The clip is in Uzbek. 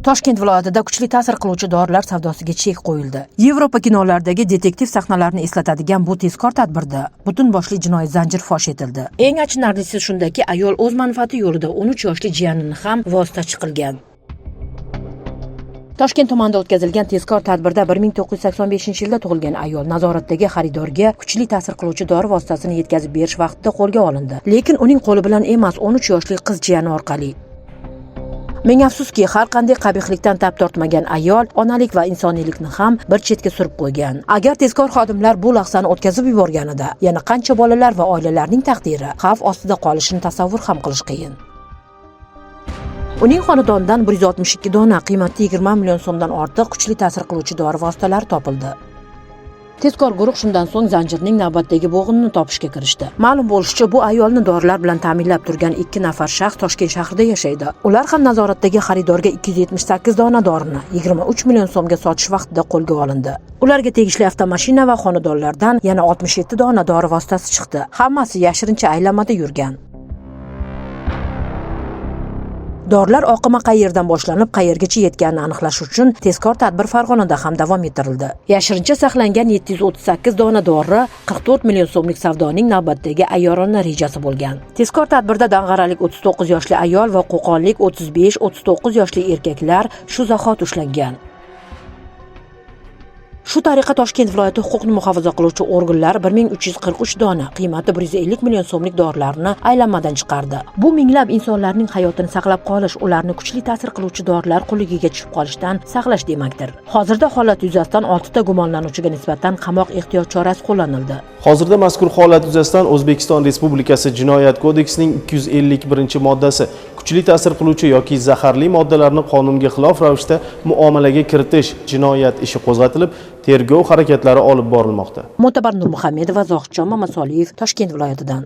Toshkent viloyatida kuchli ta'sir qiluvchi dorilar savdosiga chek qo'yildi. Yevropa kinolaridagi detektiv sahnalarini eslatadigan bu tezkor tadbirda butun boshli jinoiy zanjir fosh etildi. Eng achinarlisi shundaki, ayol o'z manfaati yo'lida 13 yoshli jiyanini ham vositachi qilgan. Toshkent tumanida o'tkazilgan tezkor tadbirda 1985-yilda tug'ilgan ayol nazoratdagi xaridorga kuchli ta'sir qiluvchi dori vositasini yetkazib berish vaqtida qo'lga olindi. Lekin uning qo'li bilan emas, 13 yoshli qiz jiyani orqali. Ming afsuski, har qanday qabihlikdan tap tortmagan ayol onalik va insoniylikni ham bir chetga surib qo'ygan. Agar tezkor xodimlar bu lahzani o'tkazib yuborganida, yana qancha bolalar va oilalarning taqdiri xavf ostida qolishini tasavvur ham qilish qiyin. Uning xonadonidan 162 dona qiymati 20 million so'mdan ortiq kuchli ta'sir qiluvchi dori vositalari topildi. Tezkor guruh shundan so'ng zanjirning navbatdagi bo'g'inini topishga kirishdi. Ma'lum bo'lishicha, bu ayolni dorilar bilan ta'minlab turgan ikki nafar shaxs Toshkent shahrida yashaydi. Ular ham nazoratdagi xaridorga 278 dona dorini 23 million so'mga sotish vaqtida qo'lga olindi. Ularga tegishli avtomashina va xonadonlardan yana 67 dona dori vositasi chiqdi. Hammasi yashirincha aylanmada yurgan. Dorilar oqimi qayerdan boshlanib, qayergacha yetganini aniqlash uchun tezkor tadbir Farg'onada ham davom ettirildi. Yashirincha saqlangan 738 dona dori 44 million so'mlik savdoning navbatdagi ayyorona rejasi bo'lgan. Tezkor tadbirda dang'aralik 39 yoshli ayol va qo'qonlik 35-39 yoshli erkaklar shu zahot ushlangan. Shu tariqa Toshkent viloyati huquqni muhofaza qiluvchi organlar 1343 dona qiymati 150 million so'mlik dorilarni aylanmadan chiqardi. Bu minglab insonlarning hayotini saqlab qolish, ularni kuchli ta'sir qiluvchi dorilar qulligiga tushib qolishdan saqlash demakdir. Hozirda holat yuzasidan 6 ta gumonlanuvchiga nisbatan qamoq ehtiyot chorasi qo'llanildi. Hozirda mazkur holat yuzasidan O'zbekiston Respublikasi Jinoyat kodeksining 251-moddasi kuchli ta'sir qiluvchi yoki zaharli moddalarni qonunga xilof ravishda muomalaga kiritish jinoyat ishi qo'zg'atilib, tergov harakatlari olib borilmoqda. Mo'tabar Nurmuhammedova, Zohidjon Mamasoliyev, Toshkent viloyatidan.